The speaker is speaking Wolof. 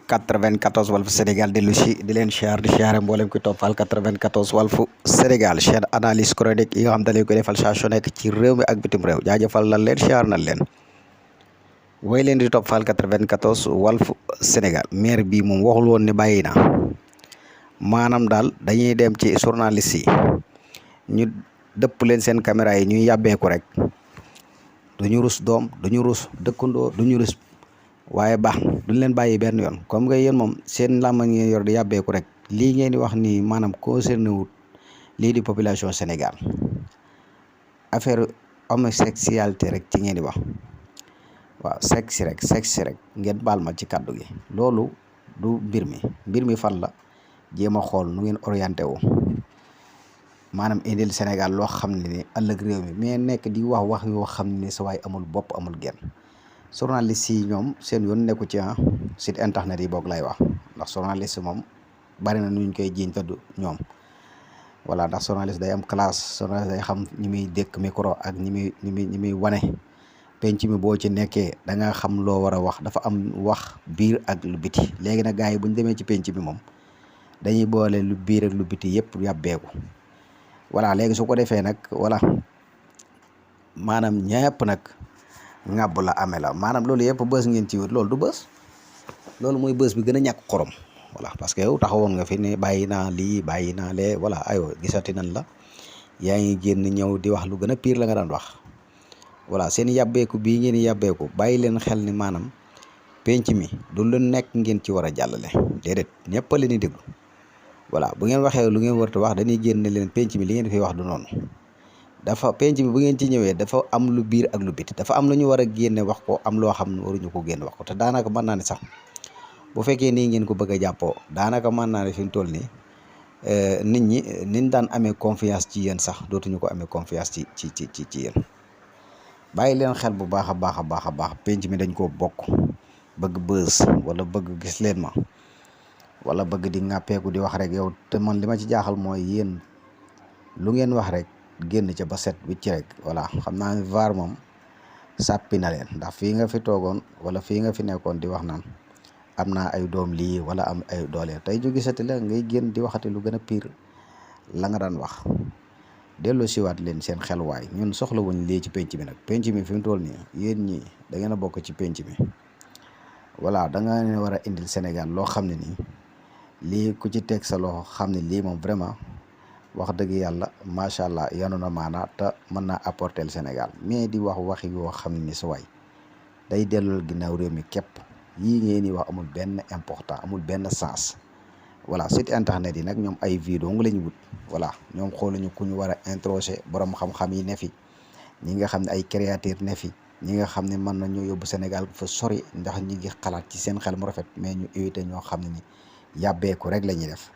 94 Walf Sénégal dellu si di leen siyaar di siyaare mboolem kuy toppal 94 Walf Sénégal chaîne analyse chronique yi nga xam dañ koy defal saa su nekk ci réew mi ak bitim réew jaajëfal nañ leen siyaar nañ leen way leen di toppal 94 Walf Sénégal maire bi moom waxul woon ne bàyyi na maanaam daal dañuy dem ci journaliste yi ñu dëpp leen seen caméra yi ñuy yàbbeeku rek duñu rus doom duñu rus dëkkandoo duñu rus waaye baax duñ leen bàyyi benn yoon comme nga yéen moom seen làmma ngeen yor di yàbbeeku rek lii ngeen di wax nii maanaam concerné wut lii di population Sénégal affaire homosexualité rek ci ngeen di wax waaw sexe rek ngeen baal ma ci kàddu gi loolu du mbir mi fan la jéem a xool nu ngeen orienté wu maanaam indil Sénégal loo xam ne ni ëllëg réew mi mais nekk di wax yoo xam ne sa waay amul bopp amul genn journaliste yi ñoom seen yoon nekku ci site internet yi boog lay wax ndax journaliste moom bari na nuñ koy jiiñ tëdd ñoom voilà ndax journaliste day am classe journaliste day xam ñi muy dékk micro ak ñi muy wane penc mi boo ci nekkee da nga xam loo war a wax dafa am wax biir ak lu biti léegi nag gars yi bu ñu demee ci penc bi moom dañuy boole lu biir ak lu biti yëpp yàbbeeku voilà léegi su ko defee nag voilà maanaam ñëpp nag ngàbb la amee la maanaam loolu yëpp bës ngeen ci wut loolu du bës loolu mooy bës bi gën a ñàkk xorom voilà parce que yow taxawoon nga fi ne bàyyi naa lii bàyyi naa lee voilà aywa gisati nañ la yaa ngi génn ñëw di wax lu gën a pire la nga daan wax voilà seen yàbbeeku bii ngeen yàbbeeku bàyyi leen xel ni maanaam penc mi du lu nekk ngeen ci war a jàllale déedéet ñëpp a leen di déglu voilà bu ngeen waxee lu ngeen warta wax dañuy génn leen penc mi li ngeen fi wax du noonu dafa penc bi bu ngeen ci ñëwee dafa am lu biir ak lu biti dafa am lu ñu war a génne wax ko am loo xam ne waruñu ko génne wax ko te daanaka mën naa ne sax bu fekkee nii ngeen ko bëgg a jàppoo daanaka mën naa ne fi mu toll nii nit ñi niñ daan amee confiance ci yéen sax dootuñu ko amee confiance ci yéen bàyyi leen xel bu baax a baax penc mi dañ koo bokk bëgg bës wala bëgg gis leen ma wala bëgg di ŋàppeeku di wax rek yow te man li ma ci jaaxal mooy yéen lu ngeen wax rek génn ca ba set wicc rek voilà xam naa ne VAR moom sàppi na leen ndax fii nga fi toogoon wala fii nga fi nekkoon di wax naan am naa ay doom lii wala am ay doole tey ju gisati la ngay génn di waxati lu gën a pire la nga daan wax delloo siwaat leen seen xelwaay ñun soxla wuñ lii ci penc mi nag penc mi fi mu toll nii yéen ñi da ngeen a bokk ci penc mi voilà da nga ne war a indil Sénégal loo xam ne nii lii ku ci teg sa loxo xam ne lii moom vraiment wax dëgg yàlla macha allah yanu na maanaa te mën naa apporter Sénégal mais di wax yoo xam ne ni sa waay day delloo ginnaaw réew mi képp yii ngeen di wax amul benn important amul benn sens voilà site internet yi nag ñoom ay vidéo nga lañu wut voilà ñoom xooluñu ku ñu war a introsé borom xam-xam yi ne fi ñi nga xam ne ay créateur ne fi ñi nga xam ne mën na ñoo yóbbu Sénégal fa sori ndax ñi ngi xalaat ci seen xel mu rafet mais ñu éviter ñoo xam ne ni yàbbeeku rek la ñuy def